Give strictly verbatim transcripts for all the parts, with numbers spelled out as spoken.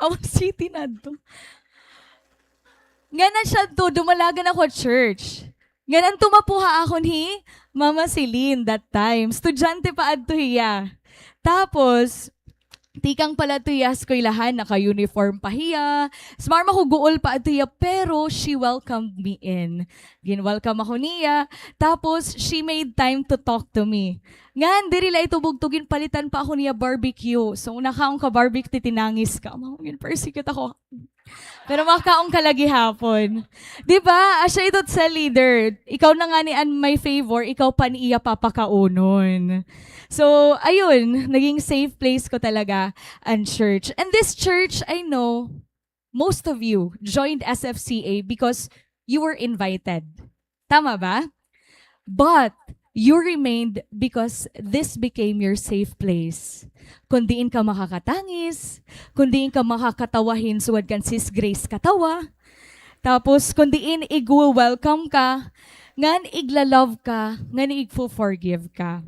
Awa City na adto. Ngan an siya adto, dumalagan ako church. Ngan an tumapuha akon hi Mama Celine that time. Estudyante pa adto hiya. Tapos, tikang pala adto hiya eskwelahan, naka-uniform pa hiya. Smar mahuguol pa adto hiya, pero she welcomed me in. Gin-welcome ako niya. Tapos, she made time to talk to me. Ngan, diri la ito bugto, ginpalitan pa ako niya barbecue. So, nakaon ka barbecue, titinangis ka. Mao, gin-persecute ako. Pero makaon ka la gihapon. Di ba? Asya ito sa leader. Ikaw na ngani an may favor, ikaw pa an iya papakaunon. So, ayun, naging safe place ko talaga an church. And this church, I know, most of you joined S F C A because you were invited. Tama ba? But you remained because this became your safe place. Kun diin ka makakatangis, kun diin ka makakatawa hin sugad kan Sis Grace katawa. Tapos, kun diin igwe-welcome ka, ngan igla-love ka, ngan igfo-forgive ka.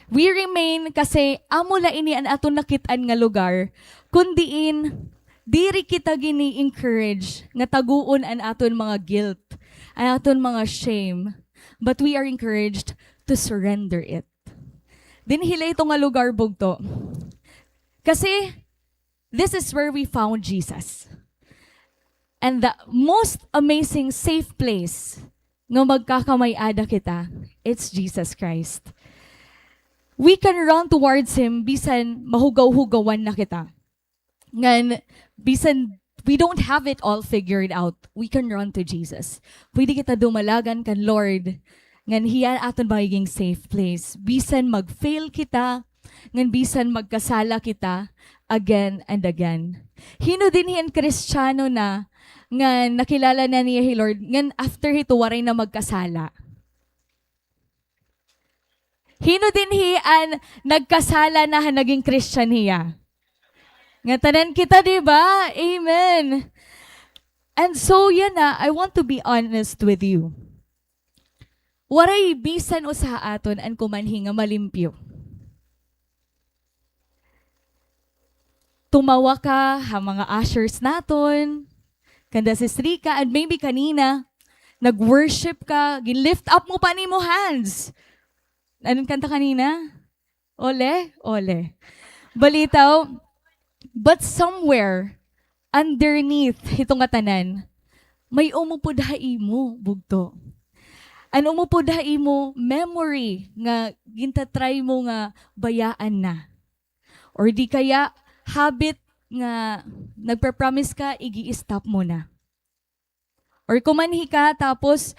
We remain kasi amo la ini an aton nakit-an nga lugar, kun diin diri kita gini-encourage nga taguon an aton mga guilt, an aton mga shame, but we are encouraged to surrender it. Dinhi la ito nga lugar, bugto. Kasi, this is where we found Jesus. And the most amazing safe place nga magkakamay-ada kita, it's Jesus Christ. We can run towards Him bisan mahugaw-hugawan na kita. Ngan, bisan we don't have it all figured out, we can run to Jesus. Pwede kita dumalagan kan Lord. Ngan hiya aton magiging safe place. Bisan mag-fail kita, ngan bisan magkasala kita, again and again. Hin-o dinhi an Kristiyano na, ngan nakilala na niya hi Lord, ngan after hito, waray na magkasala? Hin-o dinhi an nagkasala na han naging Christian hiya? Ngatanan kita, di ba? Amen. And so, yana, I want to be honest with you. Waray bisan usa ha aton an kumanhi nga malimpyo. Tumawa ka ha mga ushers naton, kanda Sis Rica, and maybe kanina, nag-worship ka, gin-lift up mo pa an imo hands. Ano an kanta kanina? Ole? Ole. Balitaw, but somewhere, underneath hito ngatanan, may umupod ha imo, bugto. An umupod ha imo, memory nga gintatry mo nga bayaan na. Or di kaya, habit nga nagpe-promise ka, igi-stop mo na. Or kumanhi ka, tapos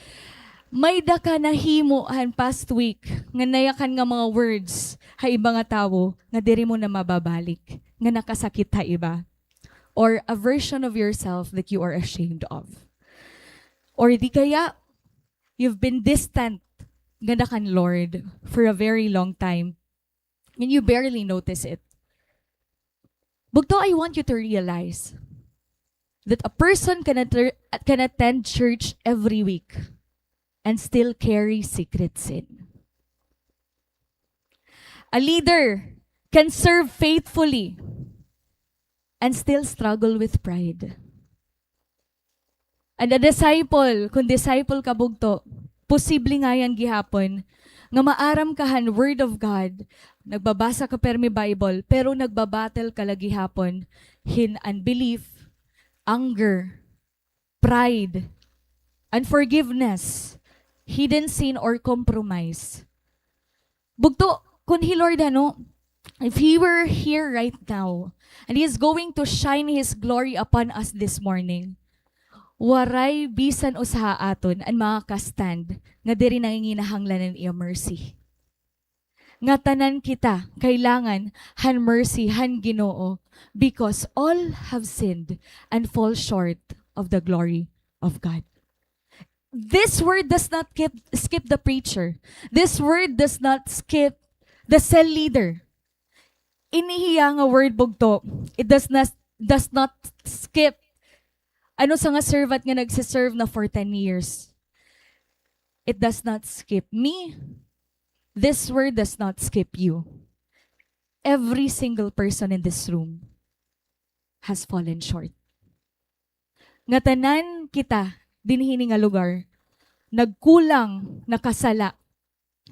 may-ada ka nahimo han past week, nga nayakan nga mga words ha iba nga tawo, nga diri mo na mababalik, nga nakasakit ha iba. Or a version of yourself that you are ashamed of. Or di kaya, you've been distant gada kan Lord for a very long time. And you barely notice it. Bugto, I want you to realize that a person can, atter- can attend church every week and still carry secret sin. A leader can serve faithfully and still struggle with pride. And a disciple, kun disciple ka, bugto, posible ngay-an gihapon nga maaram ka han Word of God, nagbabasa ka pirmi Bible, pero nagbabattle ka la gihapon hin unbelief, anger, pride, unforgiveness, hidden sin, or compromise. Bugto, kun hi Lord, ano, if He were here right now, and He is going to shine His glory upon us this morning, waray bisan usa ha aton an makaka-stand nga diri nanginginahanglan han iya mercy. Ngatanan kita kailangan han mercy han Ginoo, because all have sinned and fall short of the glory of God. This word does not skip, skip the preacher. This word does not skip the cell leader. Ini hiya nga word, bugto, it does not, does not skip. Ano sa nga servant nga nagsiserve na for ten years? It does not skip me. This word does not skip you. Every single person in this room. has fallen short. Nga tanan kita dinhi ini nga lugar, nagkulang, nakasala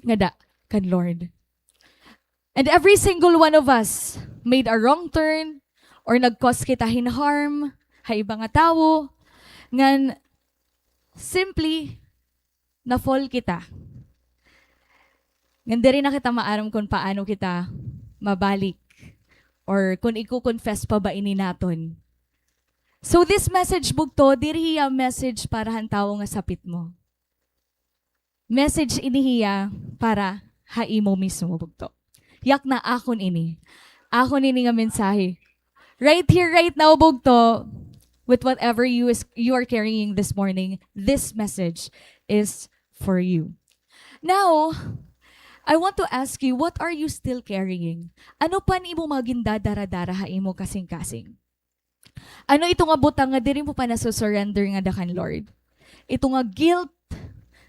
ngada kan Lord. And every single one of us made a wrong turn or nag-cause kita hin harm ha iba nga tawo, ngan simply na-fall kita. Ngan diri na kita maaram kon paano kita mabalik or kon iko-confess pa ba ini naton. So this message, bugto, diri hiya message para han tawo nga sapit mo. Message ini hiya para ha imo mismo, bugto. Yak na akon ini. Akon ini nga mensahe. Right here, right now, bugto, with whatever you is, you are carrying this morning, this message is for you. Now, I want to ask you, what are you still carrying? Ano pa an imo mga gindadara-dara ha imo kasingkasing? Ano ito nga butang nga diri mo pa nasu-surrender ngada kan Lord? Ito nga guilt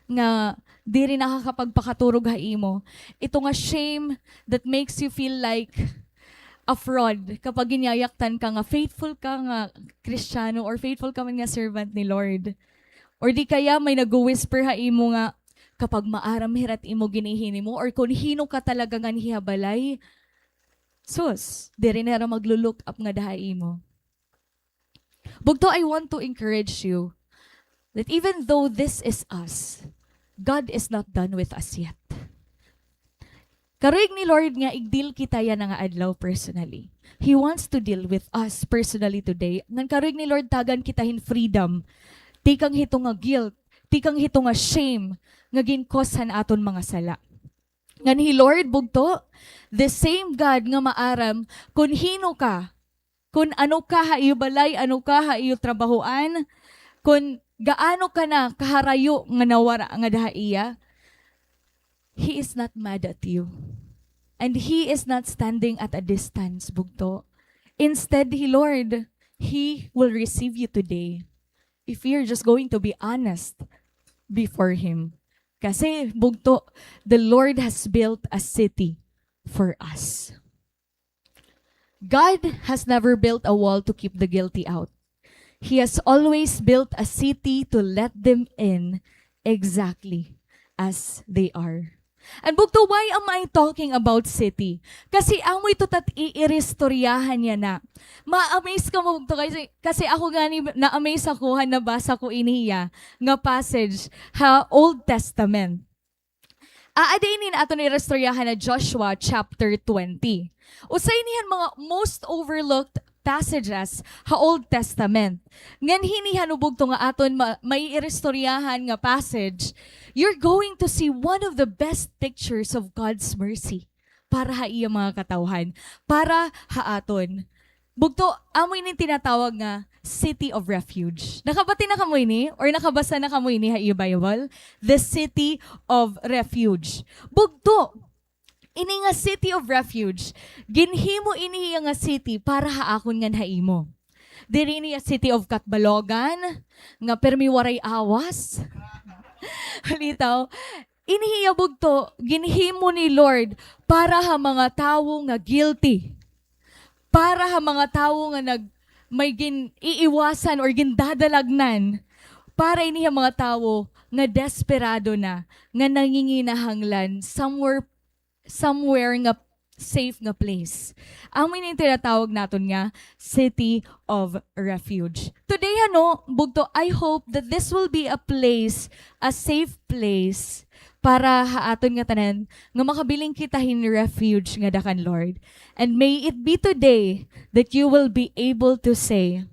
nga diri nakakapagpakaturog ha imo. Ito nga shame that makes you feel like a fraud kapag ginyayaktan ka nga faithful ka nga Kristiyano or faithful ka man nga servant ni Lord. Or di kaya may nagwi-whisper ha imo nga kapag maaram hira it imo ginhihinimo or kon hin-o ka talaga nganhi ha balay, sus, diri na hira maglu-look up ngada ha imo. Bugto, I want to encourage you that even though this is us, God is not done with us yet. Karuyag ni Lord nga ig-deal kita yana nga adlaw personally. He wants to deal with us personally today. Ngan karuyag ni Lord tagan kita hin freedom tikang hito nga guilt, tikang hito nga shame nga gin-cause han aton mga sala. Ngan hi Lord, bugto, the same God nga maaram kon hin-o ka, kon ano ka ha iyo balay, ano ka ha iyo trabahoan, kon gaano ka na kaharayo nga nawara ngada ha iya, He is not mad at you. And He is not standing at a distance, bugto. Instead, hi Lord, He will receive you today if you're just going to be honest before Him. Kasi, bugto, the Lord has built a city for us. God has never built a wall to keep the guilty out. He has always built a city to let them in exactly as they are. And bugto, why am I talking about city? Kasi amo ito ta it iiristoryahan yana. Ma-amaze kamo bugto kasi, kasi ako gani na-amaze ako han nabasa ko ini hiya nga passage ha Old Testament. Aada ini han aton iristoryahan ha Joshua chapter twenty. Usa ini han mga most overlooked passages ha Old Testament. Ngan hini han bugto nga aton ma-, maiiristoryahan nga passage, you're going to see one of the best pictures of God's mercy para ha iya mga katawhan, para ha aton. Bugto, amo ini tinatawag nga city of refuge. Nakabati na kamo ini or nakabasa na kamo ini ha iyo Bible? The city of refuge. Bugto, ini nga city of refuge, ginhimo ini hiya nga city para ha akon ngan ha imo. Diri ini hiya city of Catbalogan, nga pirmi waray awas. Halitaw, ini hiya bugto, ginhimo ni Lord para ha mga tawo nga guilty. Para ha mga tawo nga nag-, may gin-iiwasan or gindadalagnan. Para ini ha mga tawo nga desperado na, nga nanginginahanglan somewhere, somewhere nga safe nga place. Amo ini tinatawag naton nga city of refuge. Today, ano, bugto, I hope that this will be a place, a safe place para ha aton nga tanan, nga makabilin kita hin refuge ngada kan Lord. And may it be today that you will be able to say,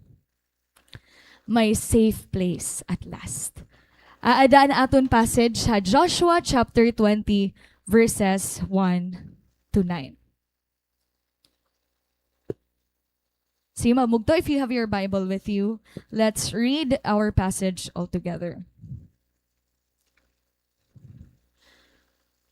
"My safe place at last." Aada an aton passage ha Joshua chapter twenty, verses one to nine. Sige, mabugto, if you have your Bible with you, let's read our passage all together.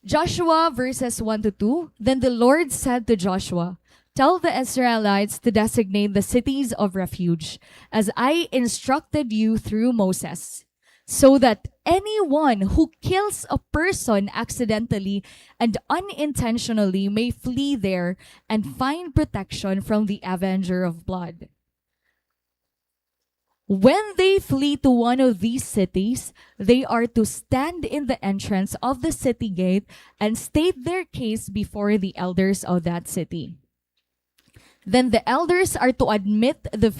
Joshua verses one to two. Then the Lord said to Joshua, "Tell the Israelites to designate the cities of refuge, as I instructed you through Moses, so that anyone who kills a person accidentally and unintentionally may flee there and find protection from the avenger of blood." When they flee to one of these cities, they are to stand in the entrance of the city gate and state their case before the elders of that city. Then the elders are to admit the